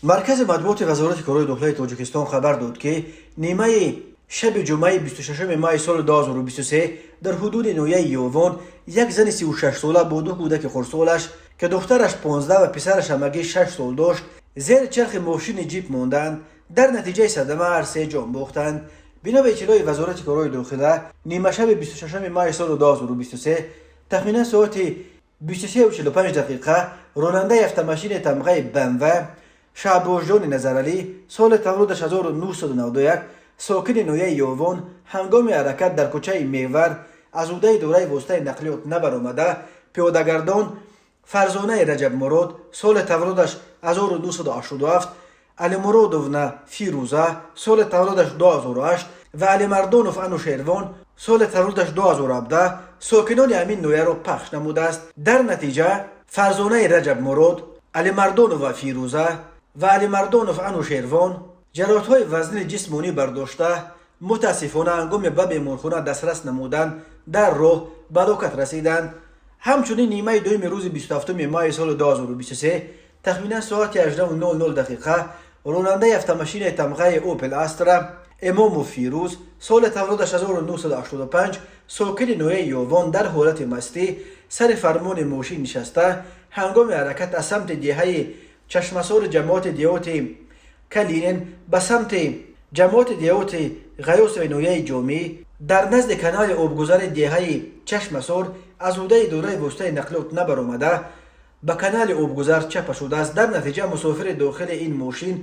Маркази матбуоти Вазорати корҳои дохилаи Тоҷикистон хабар дод, ки нимаи шаби ҷумъаи 26 майи соли 2023 дар ҳудуди ноҳияи Ёвон як зани 36сола бо ду кӯдаки хурдсолаш, ки духтараш 15 ва писараш ҳамагӣ 6 сол дошт, зери чархи мошини ҷип монданд. Дар натиҷаи садама ҳар се ҷон бохтанд. Бино ба иттилои Вазорати корҳои дохила, нимашаби 26 майи соли 2023, тахминан соати 23:45 дақиқа, ронандаи автомашини тамғаи БМВ Шаҳбозҷони Назаралӣ, соли таваллудаш 1991, сокини ноҳияи Ёвон, ҳангоми ҳаракат дар кӯчаи Мевар аз ҳудаи дораи воситаи нақлиёт набаромада, пиёдагардон Фарзонаи Раҷабмурод, соли таваллудаш 1987, Алимуродовна Фирӯза, соли таваллудаш 2008, ва Алимардонов Анушервон, соли таваллудаш 2017, сокинони ҳамин ноҳияро пахш намудааст. Дар натиҷа Фарзонаи Раҷабмурод, Алимардонова Фирӯза ва Алимардонов Анушервон ҷароҳатҳои вазнини ҷисмонӣ бардошта, мутаассифона, ҳангоми ба беморхона дастрас намудан дар роҳ ба ҳалокат расиданд. Ҳамчунин нимаи дуюми рӯзи 27 майи соли 2023, тахминан соати 18:00 дақиқа, ронандаи автомашинаи тамғаи Опел Астра Эмомов Фирӯз, соли таваллудаш 1985, сокини ноҳияи Ёвон, дар ҳолати мастӣ сари фармони мошин нишаста, ҳангоми ҳаракат аз самти деҳаи Чашмасори ҷамоати деҳоти Калинин ба самти ҷамоати деҳоти Ғаёсови ноҳияи Ҷомӣ, дар назди канали обгузари деҳаи Чашмасор аз ҳудаи дораи воситаи нақлиёт набаромада, ба канали обгузар чапа шудааст. Дар натиҷа мусофири дохили ин мошин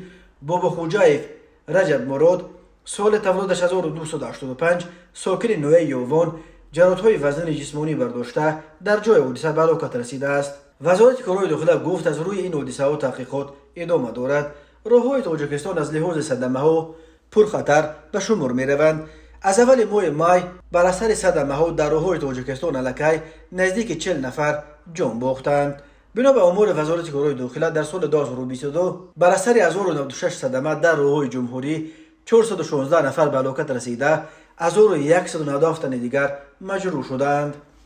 Бобохуҷаев Раҷабмурод, соли таваллудаш 1985, сокини ноҳияи Ёвон, ҷароҳатҳои вазнини ҷисмонӣ бардошта, дар ҷои ҳодиса ба ҳалокат расидааст. Вазорати корҳои дохила гуфт, аз рӯи ин ҳодисаҳо таҳқиқот идома дорад. Роҳҳои Тоҷикистон аз лиҳози садамаҳо пурхатар ба шумор мераванд. Аз аввали моҳи май бар асари садамаҳо дар роҳҳои Тоҷикистон аллакай наздики 40 нафар ҷон бохтанд. Бино ба омори Вазорати корҳои дохила, дар соли 2022 бар асари 1096 садама дар роҳҳои ҷумҳурӣ 416 нафар ба ҳалокат расида, 1197 тани дигар маҷрӯҳ шудаанд.